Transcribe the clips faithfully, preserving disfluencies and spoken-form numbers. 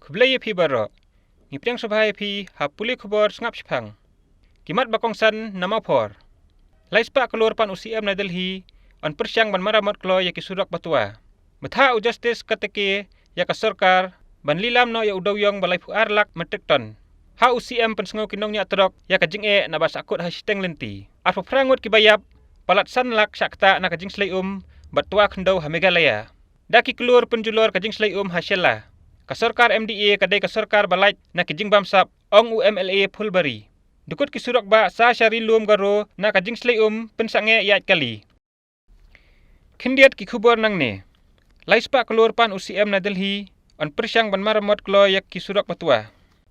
Khublei ïa phi baroh. Ngi pdiang sngewbha ïa phi ha pule khubor sngap shipang. Ki mat ba kongsan na Mawphor. Lai spah klur pan u C M na Delhi yn pyrshang ban maramot kloi ïa ki surok ba twa. Mynta u Justice Karthikeyan ïa ka sorkar ban lilam noh ïa u dewïong ba laiphew ar lak metric ton. Ha u C M pynsngew ki nongñiah trok ïa ka jingeh naba sahkut ha shiteng lynti. Arphew phra ngut kiba ïap, palat san lak shah ktah na ka jingslei um bad twa khyndew ha Meghalaya. Da ki klur pynjulor ka jingslei um ha Shella. Ka sorkar M D A ka dei ka sorkar ba lait na ki jingbamsap, ong u M L A Phulbari. Dukut ki surok ba sah sha Ri Lum Garo na ka jingslei um pynsangeh ïaid kali. Khyndiat ki khubor nangne. Lai spah klur pan u C M na Delhi yn pyrshang ban maramot kloi ïa ki surok ba twa.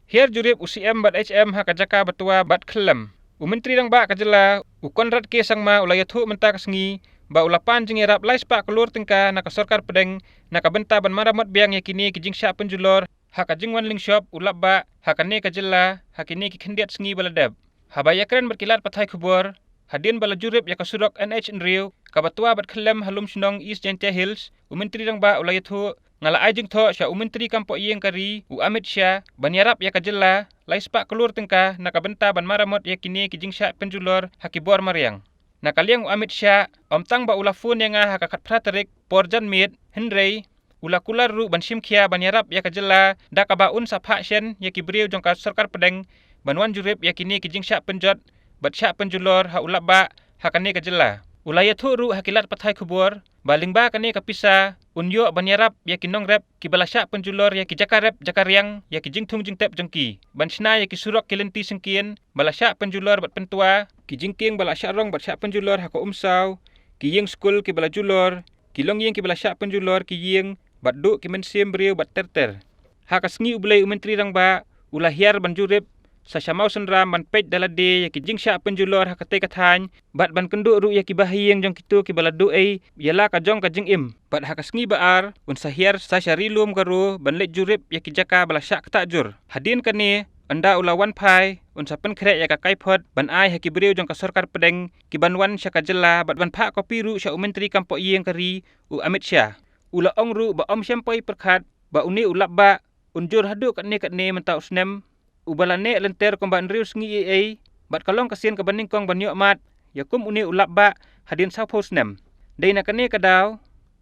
Hiar jurip u C M bad H M ha ka jaka ba twa bad khyllem. U Myntri Rangbah ka jylla, u Conrad K Sangma, u la ïathuh mynta ka sngi ba u la pan jingïarap lai spah klur tyngka na ka sorkar pdeng na ka bynta ban maramot biang ïa kine ki jingshah pynjulor ha ka jingwan lyngshop u lapbah ha kane ka jylla ha kine ki khyndiat sngi ba la dep. Haba ïakren bad ki lad pathai khubor hadien ba la jurip ïa ka surok N H hynriew kaba twa bad khyllem ha Lumshnong, East Jaintia Hills, u Myntri Rangbah u la ïathuh, nga la ai jingthoh sha u Myntri kam poh ïing ka ri, u Amit Shah, ban ïarap ïa ka jylla lai spah klur tyngka na ka bynta ban maramot ïa kine ki jingshah pynjulor ha ki bor mariang. Na ka liang u Amit Shah, ym tang ba u la phone ïa nga ha ka khatphra tarik por janmiet, hynrei u la kular ruh ban shim khia ban ïarap ïa ka jylla da kaba un sa phah shen ïa ki briew jong ka sorkar pdeng ban wan jurip ïa kine ki jingshah pynjot bad shah pynjulor ha u lapbah ha kane ka jylla. U la ïathuh ruh ha ki lad pathai khubor ba lyngba kane ka pisa un ïoh ban ïarap ïa ki nongrep kiba la shah pynjulor ïa ki jaka rep jaka riang ïa ki jingthung jingtep jong ki, ban shna ïa ki surok ki lynti syngkien ba la shah pynjulor bad pyntwa, ki jingkieng ba la shah rong bad shah pynjulor ha ka Umsaw, ki ïing skul kiba la julor, ki longïing kiba la shah pynjulor ki ïing bad duh ki mynsiem briew bad ter ter. Ha ka sngi U Blei u Myntri Rangbah u la hiar ban jurip sa sha Mawsynram ban peit da lade ïa ki jingshah pynjulor ha katei ka thaiñ bad ban kynduh ruh ïa kiba ha ïing jong kito kiba la duh ei ïa la ka jong ka jingim. Bad ha ka sngi ba ar un sa hiar sa sha Ri Lum Garo ban leit jurip ïa ki jaka ba la shah ktah jur. Hadien kane, ynda u la wan phai un sa pynkhreh ïa ka kaiphod ban ai ha ki briew jong ka sorkar pdeng kiban wan sha ka jylla bad ban phah kopi ruh sha u Myntri kam poh ïing ka ri, u Amit Shah. U la ong ruh ba ym shym poi pyrkhat ba une u lapbah un jur haduh katne katne mynta u snem, uba la neh lynter kumba hynriew sngi ei ei bad ka long ka sien kaba nyngkong ban ïoh mad ïa kum une u lapbah hadien sawphew snem. Dei na kane ka daw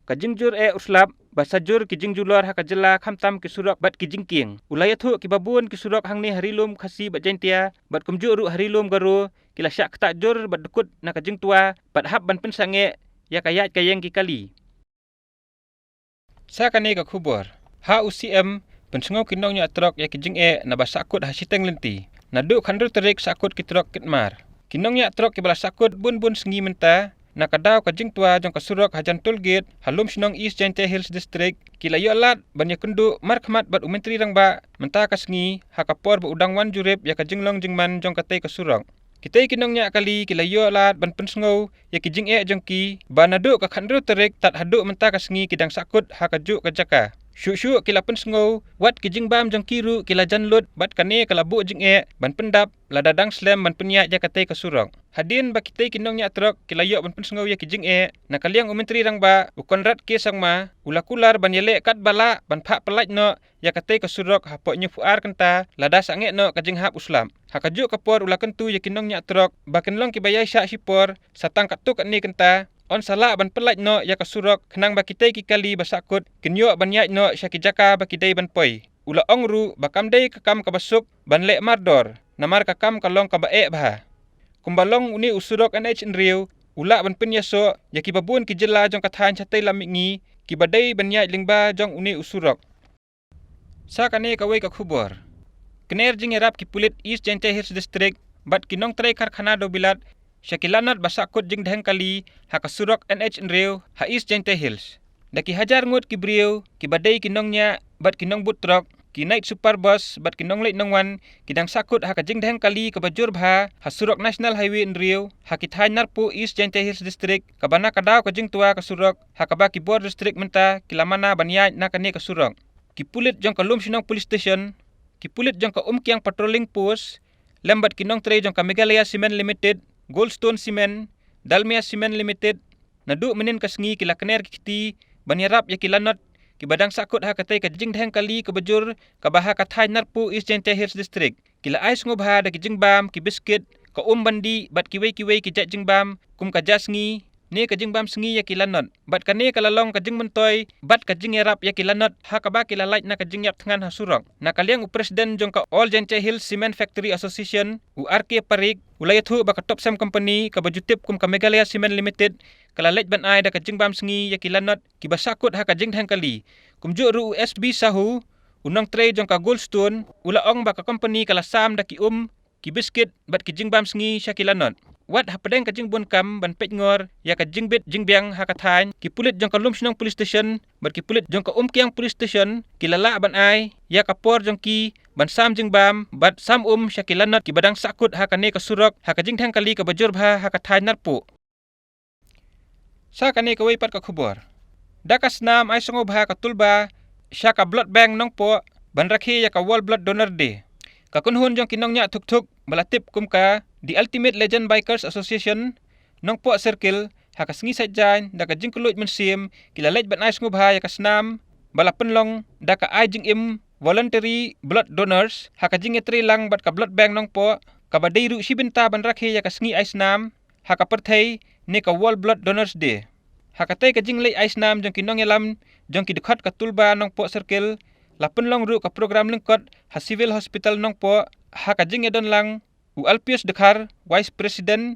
ka jingjur eh u slap ba sa jur ki jingjulor ha ka jylla, khamtam ki surok bad ki jingkieng. U la ïathuh kiba bun ki surok hangne ha Ri Lum Khasi bad Jaintia bad kumjuh ruh ha Ri Lum Garo ki la shah ktah jur bad dukut na ka jingtwa bad hap ban pynsangeh ïa ka ïaid ka ïeng ki kali. Sa kane ka khubor. Ha u C M pynsngew ki nongñiah trok ïa ki jingeh naba sahkut ha shiteng lynti. Naduh khathynriew tarik sahkut ki trok kit mar. Ki nongñiah trok kiba la sahkut bun bun sngi mynta na ka daw ka jingtwa jong ka surok hajan toll gate ha Lumshnong, East Jaintia Hills District, ki la ïoh lad ban ïakynduh markhmat bad u Myntri Rangbah mynta ka sngi ha ka por ba u dang wan jurip ïa ka jinglong jingman jong katei ka surok. Kitei ki nongñiah kali ki la ïoh lad ban pynsngew ïa ki jingeh jong ki ba naduh ka khathynriew tarik tad haduh mynta ka sngi ki dang sahkut ha kajuh ka jaka. Shuh shuh ki la pynsngew wat ki jingbam jong ki ruh ki la jan lut bad kane ka la buh jingeh ban pyndap lada dang slem ban pynïaid ïa katei ka surok. Hadien ba kitei ki nongñiah trok ki la ïoh ban pynsngew ïa ki jingeh, na ka liang u Myntri Rangbah u Conrad K Sangma u la kular ban ïaleh katba lah ban phah pyllait noh ïa katei ka surok hapoh hynñiewphew ar kynta lada sangeh noh ka jinghap u slap. Ha kajuh ka por u la kyntu ïa ki nongñiah trok ba kin long kiba ïaishah shipor sa tang katto katne kynta, yn sa lah ban pyllait noh ïa ka surok khnang ba kitei ki kali ba sahkut kin ïoh ban ïaid noh sha ki jaka ba ki dei ban poi. U la ong ruh ba kam dei ka kam kaba suk ban leh mardor, namar ka kam ka long kaba eh bha. Kumba long une u surok N H hynriew u lah ban pynïasoh ïa kiba bun ki jylla jong ka thaiñ shatei lam mihngi kiba dei ban ïaid lyngba jong une u surok. Sa kane kawei ka khubor. Kner jingïarap ki pulit East Jaintia Hills District bad ki nongtrei karkhana dewbilat sha ki lanot ba sahkut jingdheng kali ha ka surok N H hynriew ha East Jaintia Hills. Da ki hajar ngut ki briew kiba dei ki nongñiah bad ki nongbud trok, ki night super bus bad ki nongleit nongwan ki dang sahkut ha ka jingdheng kali kaba jur bha ha surok National Highway hynriew ha ki thaiñ Narpuh, East Jaintia Hills District, kaba na ka daw ka jingtwa ka surok ha kaba ki bor district mynta ki la mana ban ïaid na kane ka surok. Ki pulit jong ka Lumshnong Police Station, ki pulit jong ka Umkiang Patrolling Post lem bad ki nongtrei jong ka Meghalaya Cement Limited, Goldstone Cement, Dalmia Cement Limited, naduh mynnin ka sngi ki la kner ki kti ban ïarap ïa ki lanot kiba dang sahkut ha katei ka jingdheng kali kaba jur kaba ha ka thaiñ Narpuh, East Jaintia Hills District, ki la ai sngewbha da ki jingbam, ki biskit, ka um ban dih bad kiwei kiwei ki jait jingbam kum ka jasngi ne ka jingbam sngi ïa ki lanot. Bad kane ka la long ka jingmyntoi bad ka jingïarap ïa ki lanot ha kaba ki la lait na ka jingïap thngan ha surok. Na ka liang u President jong ka All Jaintia Hills Cement Factory Association, u R K Parikh, u la ïathuh ba ka Topcem Company, kaba ju tip kum ka Meghalaya Cement Limited, ka la leit ban ai da ka jingbam sngi ïa ki lanot kiba sahkut ha ka jingdheng kali. Kumjuh ruh u S B Sahu, u nongtrei jong ka Goldstone, u la ong ba ka company ka la sam da ki um, ki biskit bad ki jingbam sngi sha ki lanot. Wat hapdeng ka jingbun kam ban peit ngor ïa ka jingbit jingbiang ha ka thaiñ, ki pulit jong ka Lumshnong Police Station bad ki pulit jong ka Umkiang Police Station ki la lah ban ai ïa ka por jong ki ban sam jingbam bad sam um sha ki lanot kiba dang sahkut ha kane ka surok ha ka jingdheng kali kaba jur bha ha ka thaiñ Narpuh. Sa kane kawei pat ka khubor. Da ka snam ai sngewbha ka Tulba sha ka Blood Bank Nongpoh ban rakhe ïa ka World Blood Donor Day. Ka kynhun jong ki nongñiah thuk thuk ba la tip kum ka The Ultimate Legend Bikers Association Nongpoh Circle, ha ka sngi Saitjaiñ, da ka jingkylluid mynsiem, ki la leit ban ai sngewbha ïa ka snam ba la pynlong da ka ai jingim Voluntary Blood Donors, ha ka jingïatreilang bad ka Blood Bank Nongpoh, kaba dei ruh shi bynta ban rakhe ïa ka sngi ai snam ha ka pyrthei ne ka World Blood Donors Day. Ha katei ka jingleit ai snam jong ki nongïalam jong ki dkhot ka Tulba Nongpoh Circle, la pynlong ruh ka program lyngkot ha Civil Hospital Nongpoh, ha ka jingïadon lang u Alpius Dkhar, Vice President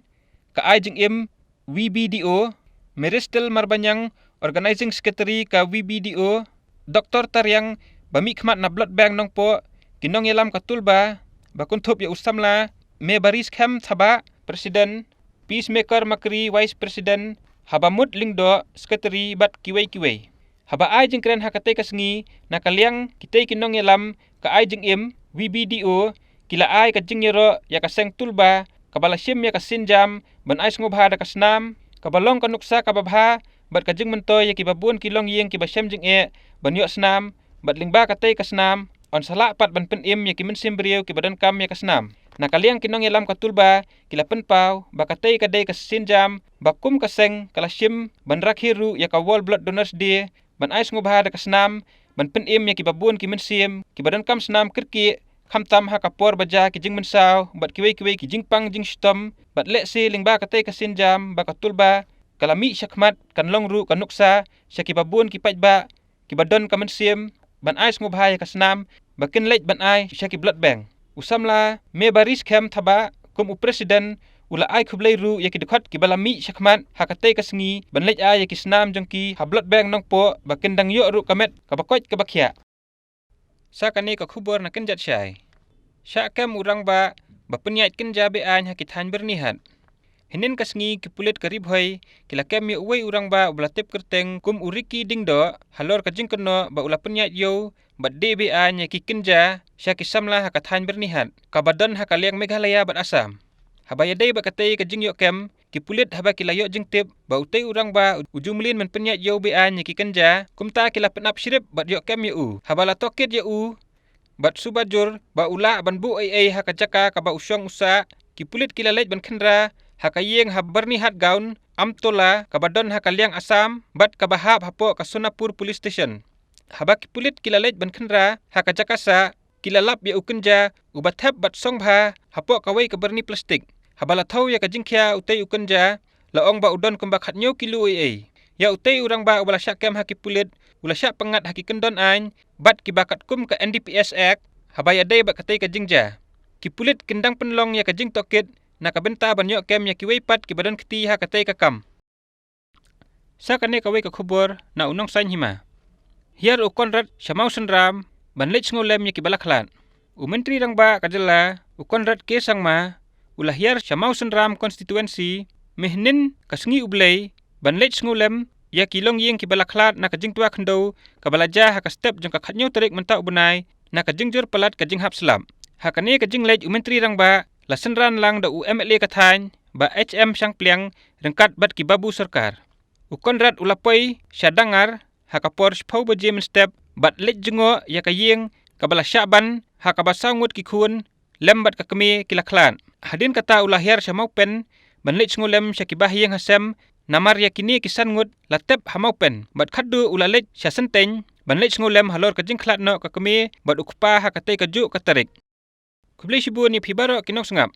ka ai jingim V B D O, Meristel Marbaniang, Organizing Secretary ka V B D O, Doctor Tariang, ba mihkhmat na Blood Bank Nongpoh, ki nongïalam ka Tulba, ba kynthup ïa u samla Mebaris Khem Thabah, President, Peacemaker Makri, Vice President, Habamut Lyngdoh, Secretary, bad kiwei kiwei. Haba ai jingkren ha katei ka sngi, na ka liang kitei ki nongïalam ka ai jingim V B D O, ki la ai ka jingïaroh ïa ka seng Tulba kaba la shim ïa ka sienjam ban ai sngewbha da ka snam, kaba long ka nuksa kaba bha bad ka jingmyntoi ïa kiba bun ki longïing kiba shem jingeh ban ïoh snam, bad lyngba katei ka snam yn sa lah pat ban pynim ïa ki mynsiem briew kiba donkam ïa ka snam. Na ka liang ki nongïalam ka Tulba, ki la pynpaw ba katei ka dei ka sienjam ba kum ka seng ka la shim ban rakhe ruh ïa ka World Blood Donors Day, ban ai sngewbha da ka snam ban pynim ïa kiba bun ki mynsiem kiba donkam snam kyrkieh, khamtam ha ka por ba jia ki jingmynsaw bad kiwei kiwei ki jingpang jingshitom, bad lehse lyngba katei ka sienjam ba ka Tulba ka la mih shakhmat, kan long ruh ka nuksa sha kiba bun ki paidbah kiba don ka mynsiem ban ai sngewbha ïa ka snam ba kin leit ban ai sha ki blood bank. U samla Mebaris Khem Thabah, kum u president, u la ai khublei ruh ïa ki dkhot kiba la mih shakhmat ha katei ka sngi ban leit ai ïa ki snam jong ki ha Blood Bank Nongpoh, ba kin dang ïoh ruh ka met kaba koit kaba khiah. Sa kane ka khubor na kynjat shai. Shah kem u rangbah ba pynïaid kynja be-aiñ ha ki thaiñ Byrnihat. Hynnin ka sngi ki pulit ka Ri Bhoi ki la kem ïa uwei u rangbah uba la tip kyrteng kum u Ricky Diengdoh halor ka jingkynnoh ba u la pynïaid ïew bad die be-aiñ ïa ki kynja sha ki samla ha ka thaiñ Byrnihat, kaba don ha ka liang Meghalaya bad Assam. Haba ïadei bad katei ka jingïoh kem, ki pulit haba ki la ïoh jingtip ba utei u rangbah u ju mlien ban pynïaid ïew be-aiñ ïa ki kynja, kumta ki la pynap shrip bad ïoh kem ïa u. Haba la tohkit ïa u bad suba jur ba u lah ban buh ei ei ha ka jaka kaba u shong u sah, ki pulit ki la leit ban khynra ha ka ïing ha Byrnihat Gaon, Amtola, kaba don ha ka liang Assam bad kaba hap hapoh ka Sonapur Police Station. Haba ki pulit ki la leit ban khynra ha ka jaka sah, ki la lap ïa u kynja uba thep bad song bha hapoh kawei ka byrni plastik. Haba la thew ïa ka jingkhia utei u kynja, la ong ba u don kumba khathynñiew kilo ei ei. Ïa utei u rangbah uba la shah kem ha ki pulit, u la shah pyngngad ha ki kyndon aiñ bad kiba katkum ka N D P S Act haba ïadei bad katei ka jingjia. Ki pulit kin dang pynlong ïa ka jingtohkit na ka bynta ban ïoh kem ïa kiwei pat kiba don kti ha katei ka kam. Sa kane kawei ka khubor na u nongsaiñ hima. Hiar u Conrad sha Mawsynram ban leit sngewlem ïa kiba la khlad. U Myntri Rangbah ka jylla, u Conrad K Sangma, u la hiar sha Mawsynram constituency mynhynnin ka sngi U Blei ban leit sngewlem ïa ki longïing kiba la khlad na ka jingtwa khyndew kaba la jia ha ka step jong ka khathynñiew tarik mynta u bnai, na ka jingjur palat ka jinghap slap. Ha kane ka jingleit u Myntri Rangbah la synran lang da u M L A ka thaiñ, Bah H M Shangpliang, ryngkat bad ki babu sorkar. U Conrad u la poi sha Dangar ha ka por shiphew baje mynstep bad leit jngoh ïa ka ïing kaba la shah ban, ha kaba saw ngut ki khun lem bad ka kmie ki la khlad. Hadien kata u la hiar sha Mawpen ban leit sngewlem sha ki bahaïing hasem namar ïa kine ki san ngut la tep ha Mawpen bad khatduh u la leit sha Synteng ban leit sngewlem halor ka jingkhlad noh ka kmie bad u kpa ha katei kajuh ka tarik. Khublei shibun ïa phi baroh ki nongsngap.